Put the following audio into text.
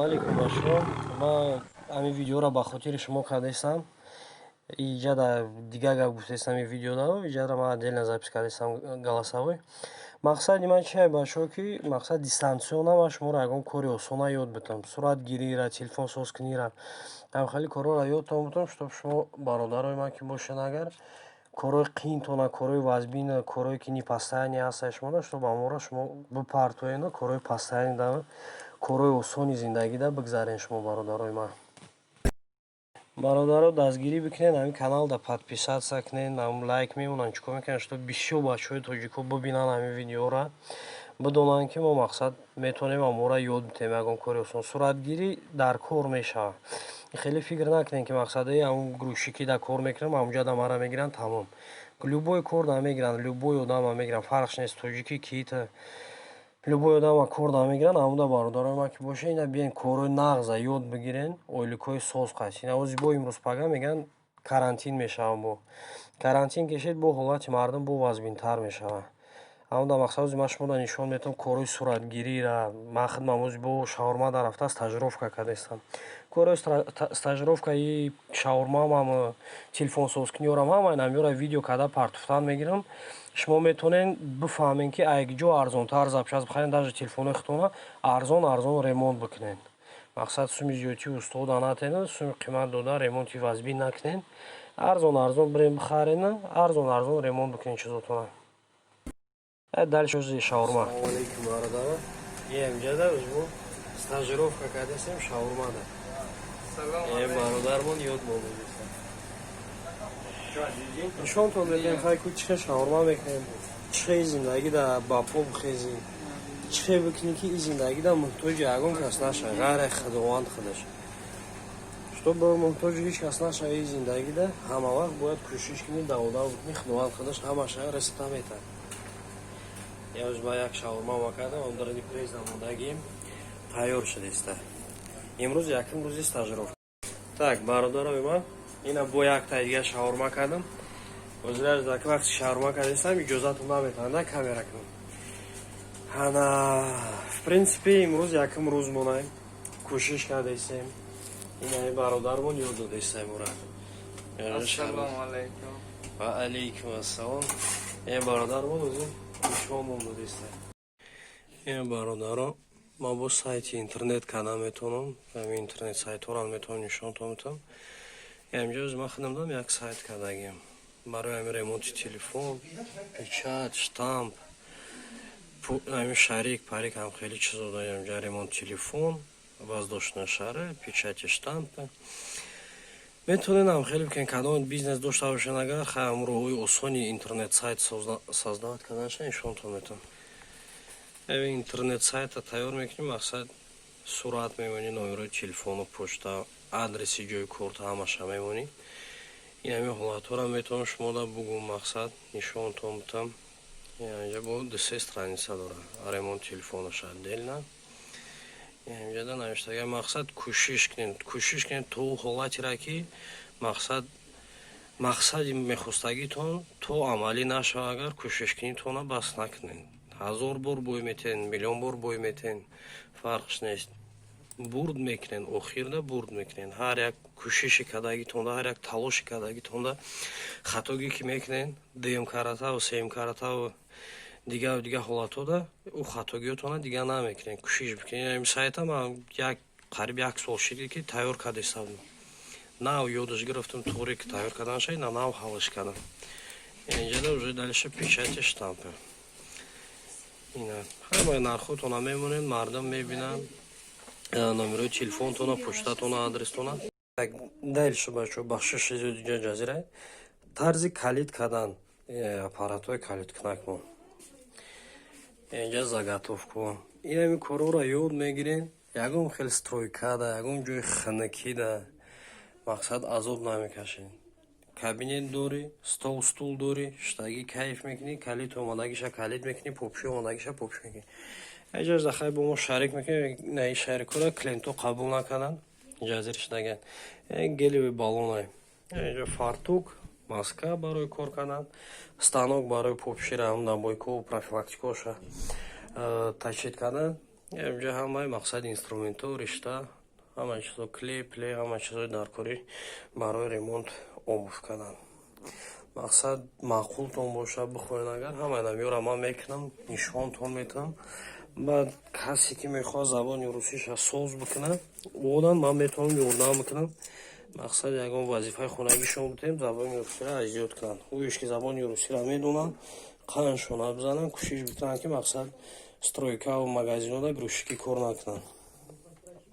Алайкум, бачаҳо. Ман ҳамин видеоро ба хотири шумо кардастам. Иҷада дигар гап гуфтастам ин видеода, иҷада ман отдельно запись кардастам голосовой. Мақсади ман чие, бачаҳо, ки мақсад дистанционно ман шуморо ягон кори осона ёд битам. Суратгирира, телефонсозкунира. Ҳам хеле корҳоро ёдтон бутам, чтоб шумо, бародарои ман ки бошед, агар корҳои қиинтона, корҳои вазбина, корҳое ки непостоянный ҳастад шуморо, чтоб ҳамонро шумо бипартоену корҳои постоянный, корҳои осони зиндагида бигзарен шумо, бародарои ман. Бародаро, дастгирӣ бикунед, ҳамин каналда подписаться кунед, лайк мемонанд, чӣ кор мекунанд, чтоб бисёр бачаҳои тоҷико бибинанд ҳамин видеоро, бидонанд, ки мо, мақсад, метавонем ҳамонро ёд битем ягон кори осон. Суратгирӣ дар кор мешавад. Хеле фикр накунед, ки мақсад ҳамун грузчикӣ дар кор мекунам, ҳамунҷода маро мегиранд, тамом. Любой кор да мегиранд, любой одамро мегиранд, фарқш нест тоҷикӣ кита. Любой одамро кор да мегиранд, ҳамуда, бародарои ман ки бошед, ина биёен, корҳои нағза ёд бигирен, ойликҳои соз қайс. Ина ози бо имрӯз пага мегӯянд, карантин мешавад бо. Карантин кешед, бо ҳолати мардум бо вазбинтар мешавад. Ҳамуда мақсад ози ман шуморо нишон медиҳам корҳои суратгирира. Ман худам ози бо шаурмада рафта стажировка кардастам. Корҳои стажировкаи шаурмаам, телефонсозкуниёрам, ҳамаи инамиёро видео карда партофтан мегирам. Шумо метавонед бифаҳмед, ки ай ҷо арзонтар запчасть бихаред, даже телефонҳои худтонро арзон арзон ремонт бикунед. Мақсад, суми зиёдтии устода натену, суми қимат дода ремонти вазбин накунед. Арзон арзон бирен бихарену, арзон арзон ремонт бикунед чизотонро. Дальше ози шаурма. Ассалому алайкум, бародаро. Инҷада мо стажировка кардастем шаурмада. Бародармон ёд монда. Нишонтон медиҳем, хайку чӣ хел шаурма мекунем, чӣ хел зиндагида ба по бихезӣ, чӣ хел бикунӣ, ки ин зиндагида муҳтоҷи ягон кас нашавӣ, ғайри Худованд худаш. Чтобы муҳтоҷи ҳеҷ кас нашавӣ зиндагида, ҳама вақт бояд кӯшиш кунӣ, даводав бикунӣ, Худованд худаш ҳамаша ризқта метаҳад. Яз ба як шаурма ма кардам, ондаради през намодагием тайёр шудеста. Имрӯз якум рӯзи стажировка. Так, бародарои ман, ина бо якта дига шаурма кардам. Ҳозираш дар вақти шаурма кардастам, иҷозатон наметавонад на камера кунам. Ҳана, в принципе, имрӯз якум рӯз монаем, кӯшиш кардастем. Ина бародармон ёд додастем ура. Ассалому алайкум. Ва алайкум ассалом. Э, бародармон ӯзи нишонмон додеста. Э, бародаро, ман бо сайти интернет карда метавонам, ҳамин интернет сайтҳоро метавонам нишонтон метавонам. Ҳаминҷо ман худам дорам, як сайт кардагиам барои ҳамин ремонти телефон, печать, штамп, ҳамин шарик парик, ҳам хеле чизо дорем. Инҷа ремонт телефон, воздушные шары, печати, штампы. Метавонед ҳам хеле бикунед, кадом бизнес дошта бошед, агар хай ҳам роҳҳои осони интернет сайт создавать карданаша нишонтон метавонам. Ҳамин интернет сайта тайёр мекунем, мақсад, сурат мемонӣ, номерои телефону, почта, адреси ҷои корта, ҳамаша мемонӣ. Ин ҳамин ҳолатҳоро метавонам шумода бугум, мақсад, нишонтон бутам. Инҷа бо ду-се страница дорад, ремонт телефонаша отдельно. Инҷада навиштага. Мақсад, кӯшиш кунед, кӯшиш кунед то ҳолатеро, ки мақсад, мақсади мехостагитон то амалӣ нашавад, агар кӯшиш кунитона бас накунед. 1000 бор бой метен, миллион бор бой метен, фарқш нест, бурд мекунед, охирда бурд мекунед. Ҳар як кӯшиши кардагитонда, ҳар як талоши кардагитонда, хатогӣ ки мекунед, дуюм каратаву сеюм каратаву дигару дигар ҳолатҳода, ӯ хатогиётона дигар намекунед, кӯшиш бикунед. Ҳамин сайта ман як қариб як сол шуд, ки тайёр кардастам. Нав ёдаш гирифтам, туғри ки тайёр карданаша, ина нав ҳалш кардам. Инҷада уже дальше печати, штампы. Ина ҳамаи нархотона мемонед, мардум мебинанд, номерои телефонтона, почтатона, адрестона. Дальше, бачо, бахшиши зиёд, инҷа ҷазира тарзи калид кардан, аппаратҳои калидкунакмон, инҷа заготовка. Инами корҳоро ёд мегирем, ягон хел стройкада, ягон ҷои хунукида, мақсад, азоб намекашед. Кабинет дорӣ, стол, стул дорӣ, штаги кайф мекунӣ, калид омадагиша калид мекунӣ, попши омадагиша попши мекунӣ. Инҷа захай бо мо шарик мекунем, на ин шарикҳоро клиентҳо қабул накарданд, ҷазир шудаган. Гелевый баллонай, инҷа фартук, маска барои кор кардан, станок барои попшира, набойкову профилактикоша точить кардан. Инҷа ҳамаи мақсади инструментҳо, ришта, ҳамаи чизо, клей плей, ҳамаи чизои даркорӣ барои ремонт, обувь кардан. Мақсад, маъқултон боша, бихоҳед агар, ҳамаи намёра ман мекунам, нишонтон метавам. Баъд касе ки мехоҳад забони русиша соз бикунад, одан ман метавонам ёрдам бикунам. Мақсад, ягон вазифаи хонагишон бутем, забони русиро аз ёд кунанд. Ӯеш ки забони русиро медонанд, қаншона бизананд, кӯшиш бикунанд, ки мақсад, стройкаву магазинҳода грузчикӣ кор накунанд.